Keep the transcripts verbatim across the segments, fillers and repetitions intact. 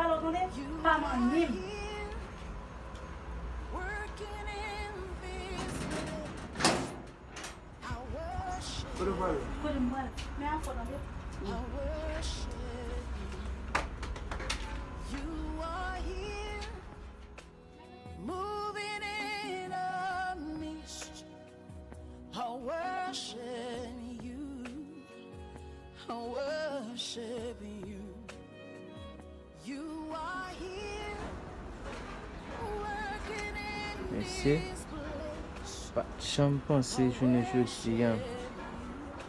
pale w tande, pa manyen m. Kote w prale? Kote m prale? Men afè w tande. Moving in a mist, I worship you, I worship you. You are here, working in this place. Mesye, pa t janm panse jounen jodi a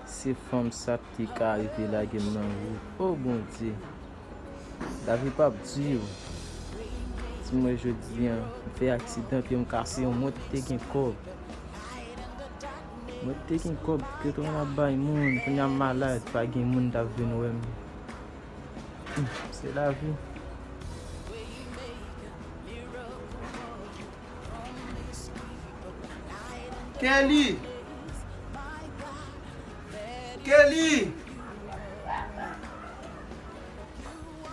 se fanm sa t te ka rive lage m nan wout. O Bondye! Lavi p ap di w. Di m wè jodi a, m fè aksidan, pye m kase, yon mwen te gen kòb. Mwen te gen kòb, ke t ap bay moun, kounye a m malad, pa gen moun t ap vin wè m. Hmm, se lavi. Kelly! Kelly!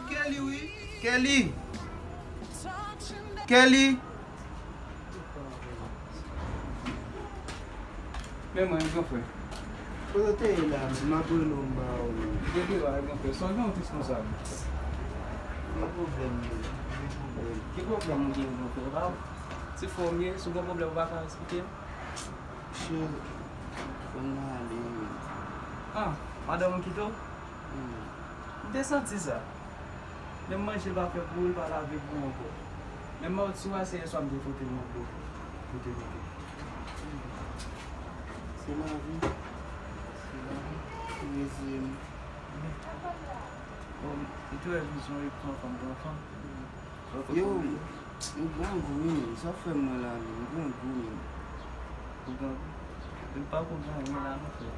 Kelly, wi. Kelly. Kelly. Men mwen, gran frè. Kote w te ye la, m ap rele w, m pa wè w menm. Depi la, gran frè, sa w gen w tris konsa? Gen pwoblèm, men. Gen pwoblèm. Ki pwoblèm ou gen, gran frè? Pa ti fò m ye, si w gen pwoblèm, ou pa ka eksplike m? Cheri, fò m ale, men. Ah, madanm ou kite w? Hmm. M te santi sa. Menm manje l pa fè pou ou, l pa lave pou ou ankò. Menm mawòt sou a, se yèswa m te fwote l nan dlo pou te mete. Se lavi. Se lavi. Reziye m. Bon, m te wè vizyon e pran fanm, pran fanm. Yo, m grangou wi, men. Sa fè m nan lari, m grangou, men. Ou grangou? Ou pa konn anyen la non, frè.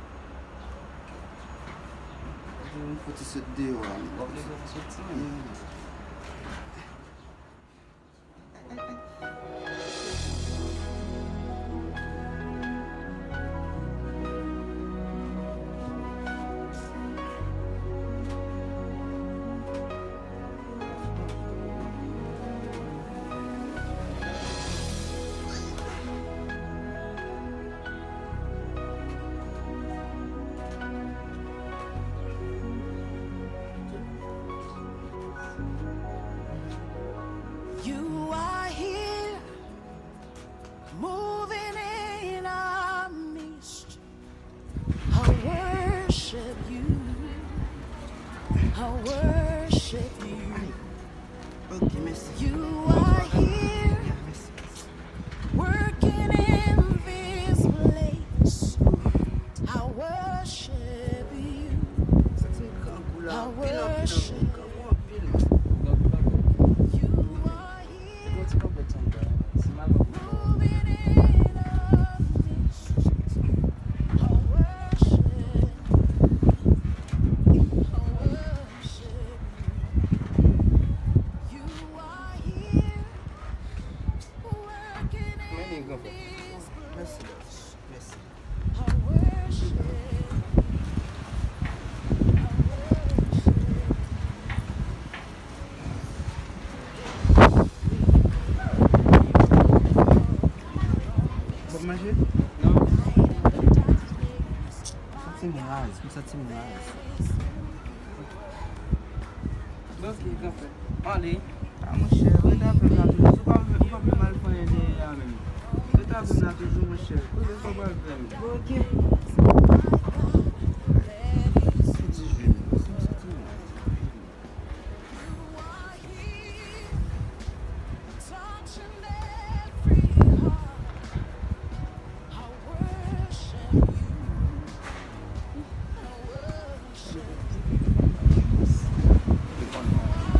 Yo, m fouti sot deyò a, men. W ap leve pou soti, men. Yeah. You are here, moving in our midst. I worship you. I worship you. Ok, mèsi. You are here, working in this place. I worship you. Sa se grangou la, I anpil, anpil, worship anpil, grangou anpil. You are here, moving in our midst. I worship, I worship you. You are here, working in this place. Mèsi. Mèsi. W ap manje? Non. M santi m raz, m santi m raz. Ok, gran frè. Ale. A, monchè, ret avè m la toujou. Si w pa, ou pa vle m al fè anyen dèyè a menm. Ret avè m la toujou, monchè. Kote sa w pral fè menm? Ok. Ti jwi, m santi m.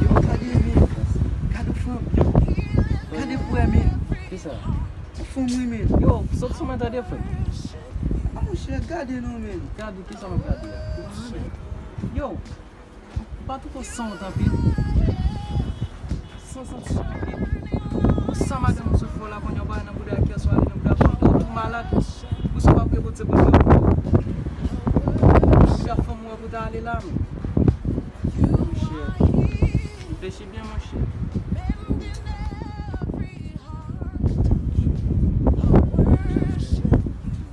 Yo, gade men. Gade fanm, yo. Gade pou wè men. Kisa? Fanm wi men. Yo, sot sou mwen tande frè. Monchè, gade non, men. Gade, kisa w ap gade a? Yo, ou pa twouve w sanwont anpil? Sanwont anpil. Pou sa madanm ou sot fè w la, kounye a w pa nan bouda kès ou ale nan bouda fanm, ou tou malad. Pou sa w pa pre bondye pou kè w. Bouda fanm ou wè pou ta ale la, men. Monchè, reflechi byen, monchè.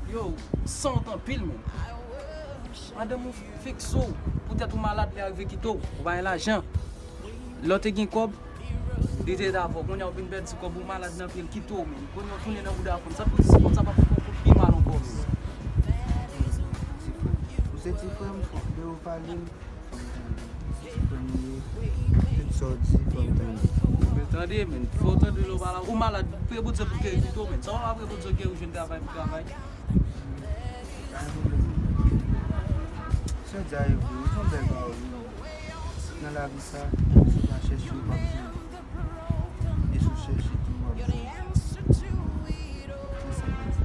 Yo, sanwont anpil, men. Madanm ou fikse w, poutèt ou malad, li arive kite w, ou pa gen lajan. Lè w te gen kòb, li te ta avè w. Kounye a w vin pèdi kòb ou, malad nan pye l, kite w, men. Kounye a w tounen nan bouda fanm. Sa pou di, se konsa pa fè w pi mal ankò, men. Ou se ti frè m, fòk lè w pale m, fò m tande. Se ti frè m ou ye. Tout sa w di, fò m tande. Men tande, men. Fò w tande lè w pa la. Ou malad, priye Bondye pou geri pito, men. Sa w pa priye Bondye geri, ou jwenn travay pou travay. Sa w di a e vre, se yon bèl pawòl, wi. Nan lavi sa, si w pa chèche, w p ap jwenn. E si w chèche tou, w ap jwenn. Se sa m te di.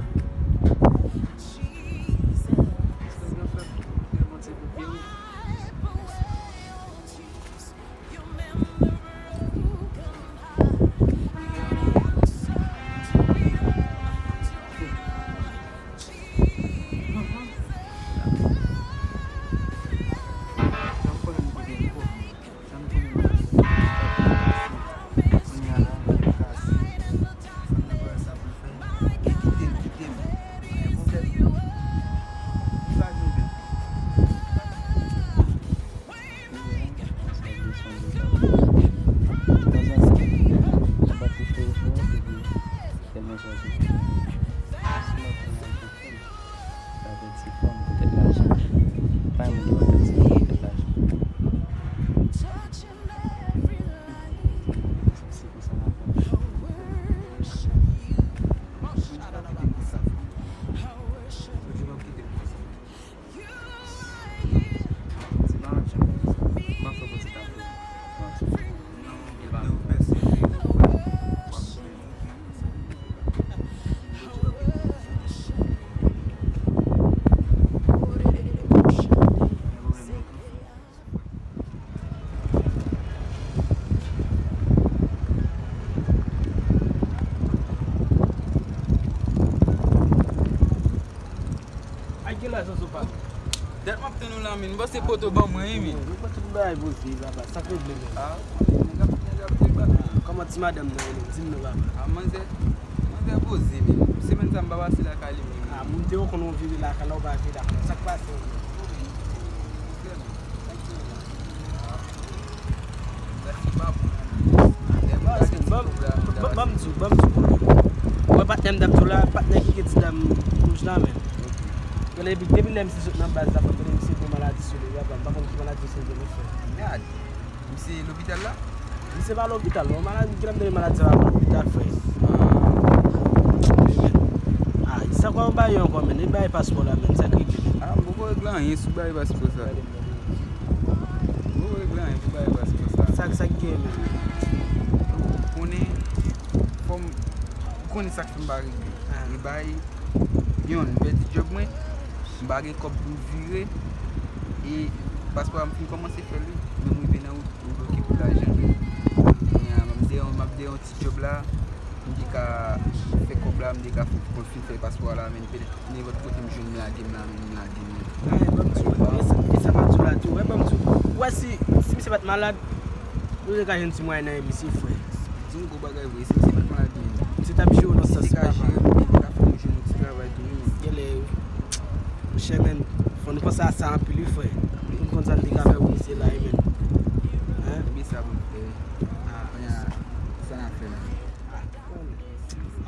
Ay, gen lajan sou pa. Dat m ap tann ou la, men. M panse poto ban mwen, wi, men. Mwen pa tout bagay poze, papa. Sa k regle, men? Ah, nèg ap, nèg ap deba. Kòman ti madanm nan ye, men? Di m non, papa. Ah, manzè, manzè poze, men. Semèn sa, m pa pase lakay li, men. Ah, moun te konn ou vire lakay la, ou pa vire lakay la. Sa k pase, men? Ban, ban, ban m di w, ban m di w pwoblèm. Mwen patnè m t ap di w la, patnè ki gen ti dam wouj la, men. Gade, depi, depi lè misye sot nan baz la, fò m tande misye gen maladi sou li, papa, m pa konn ki maladi misye gen, men frè. Mèd, misye lopital la? Misye pa lopital, non, maladi, ki dam de maladi sa pa lopital, frè. Ah, sa kwa w bay ankò, men, e bay paspò la, men, sa k rive. Ah, m poko regle anyen sou bay paspò sa. Ou regle anyen pou bay paspò sa. Sa, sa k gen menm? Konnen, fò m konnen sa k fè m pa regle. Ah. E bay, yonn, m pèdi djòb mwen, m pa gen kòb pou m vire, e paspò a m fin kòmanse fè l, wi. Men m rive nan wout, m bloke pou lajan, wi. Kounye a, m ap dèyè, m ap dèyè yon ti djòb la, m te ka fè kòb la, m te ka fè, konn fin fè paspò a la, men petèt nenpòt kote m jwenn m lage m la, men m lage m. Ay, ban m di w, e sa, e sa m ap di w la tou, wè, ban m di w. Ou wè si, si misye pa t malad, nou te ka jwenn ti mwayen nan emisye, frè. Di m gwo bagay vre, si misye pa t malad, men. Misye t ap jere w nan sans sa, papa. Misye te ka jere m, li te ka fè m jwenn yon ti travay tou, wi, men. Genlè, wi. Monchè, men, fò nou panse a sa anpil, wi, frè. Pou n konn sa n te ka fè pou misye la, wi, men. Hein? Ebyen sa pou n fè. Ah, kounye a, sa n ap fè la.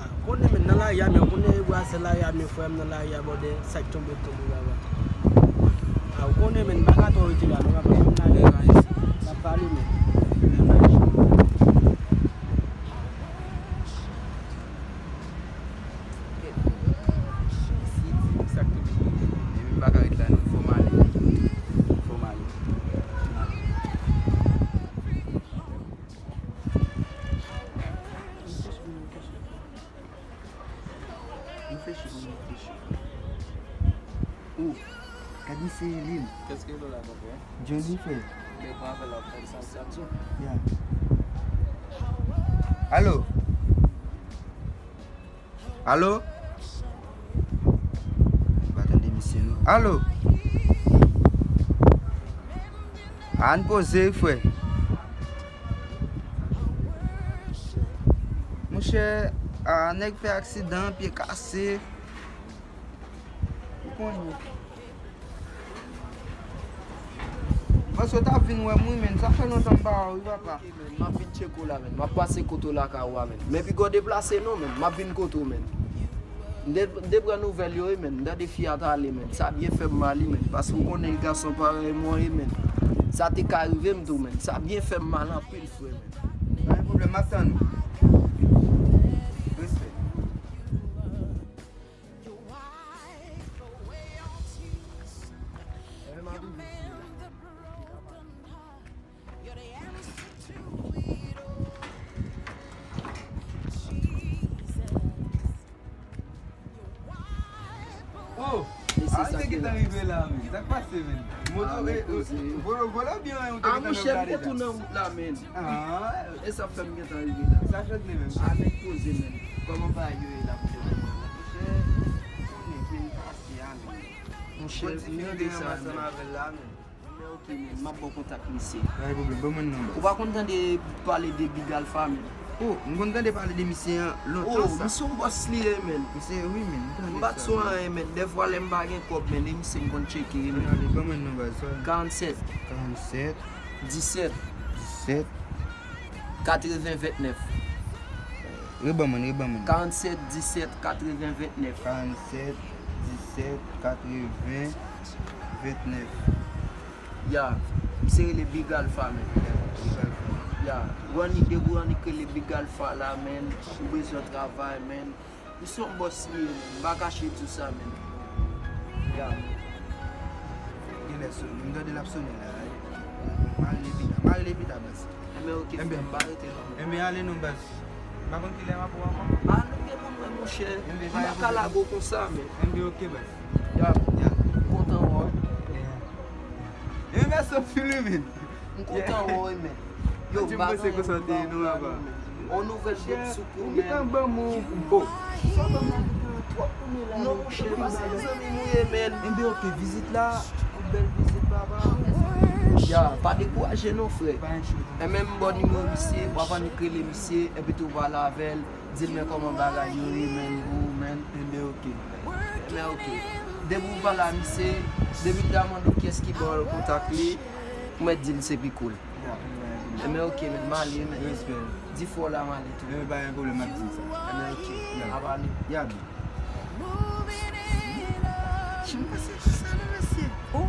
Ah, konnen, men, nan lari a, men, konnen e bwazè lari a, men, frè m, nan lari a, bòdè, sa k tonbe, tonbe, papa. Ah, ou konnen, men, m pa ka twò rete la, non, papa, m nan lari a, n ap pale, men. Isi, di m sa k tonbe, men, m pa ka ret la, non, fò m ale. Fò m ale. Reflechi, reflechi. Johnny, frè. Ya. Alo? Alo? M pa tande misye, non. Alo? Ann poze, frè. Monchè, a, nèg fè aksidan, pye kase. Ou konnen. Paske w t ap vin wè m, wi, menn. Sa fè lontan m pa wè w, wi, papa. Ok, menn. M ap vin tcheke w la, menn. M ap pase kote w lakay ou a, menn. Men piga w deplase non, menn. M ap vin kote w, menn. M te, m te pran nouvèl yo, wi, menn. M tande fi a t ale, menn. Sa byen fè m mal, wi, menn. Paske w konnen gason parèy mwen, wi, menn. Sa te ka rive m tou, menn. Sa byen fè m mal anpil, frè, menn. Pa gen pwoblèm, m ap tann ou. Respè. Oh! Mesye, a, sa te gentan rive la, men. Sa k pase, men? Moto, ah, men, eh, poze. Volo, volo byen, ou te gentan nan gade la. Ah, monchè, m kontou nan wout la, men. Ah. E sa fè m gentan rive la. Sa fè m menm. Ah, men poze, men. Kòman bagay yo ye la pou konnen la? Monchè, konnen, men pase a, men. Monchè, m tande sa, men. Kontinye ansanm avè l la, men. Men ok, men, m ap ba w kontak misye. Pa gen pwoblèm, ban mwen non, baz. Ou pa konn tande pale de Big Alpha, men? Oh, m konn tande pale de misye an lontan sa. Oh, misye yon bòs li ye, men. Misye, wi, men, m tande sa. M bat sou anyen, men. Dèfwa lè m pa gen kòb, men, e misye m konn tcheke, men. Ale, ban mwen non, baz. Karannsèt. Karannsèt. Disèt. Disèt. Katreven ventnèf. Reban mwen, reban mwen. Karannsèt disèt katreven ventnèf. Karannsèt disèt katreven ventnèf. Ya, misye rele Big Alpha, men. Ya, Big Alpha. Ya, Rony, depi Rony rele Big Alpha la, men, ou bezwen travay, men. Misye yon bòs li ye, men. M pa kache di w sa, men. Ya. Genlè sonnen. M tande l ap sonnen la. M ale pita. M ale pita, baz. Enben, ok, frè, m pa rete la. Enben, ale non, baz. M pa konn kilè m ap wè w ankò. Ah, nou gen pou mwen, monchè. M pa ka lage w konsa, men. Enben, ok, baz. Ya. Ya. M kontan wè w. Enben, mèsi anpil, wi, men. M kontan wè w, men. Yo, m pa gen anyen pou m ba w la, non, men. On nouvèl bout sou kou, men. Ou gentan ban m yon bo. Sa w ban m la gentan twòp pou mwen la. Non, monchè, paske se zanmi m ou ye, men. Enben, ok, vizit la, yon bèl vizit, papa. Ya, pa dekouraje non, frè. Pa gen chans. E menm bò nimewo misye, w ap annik rele misye, epi tou pale avè l, di l men kòman bagay yo ye, men, pou ou, men. Enben, ok. Enben, ok. Depi w pale a misye, depi l ta mande w kiyès ki ba w kontak li, ou mèt di l se Pi Cool. Ya. Enben, ok, men, m ale, men. Respè. Di fò la, m ale tou. Enben, pa gen pwoblèm, m ap di l sa. Enben, ok. Ya. M ap ale. Ya, bro. Jan m pase konsa, non, mesye. Oh.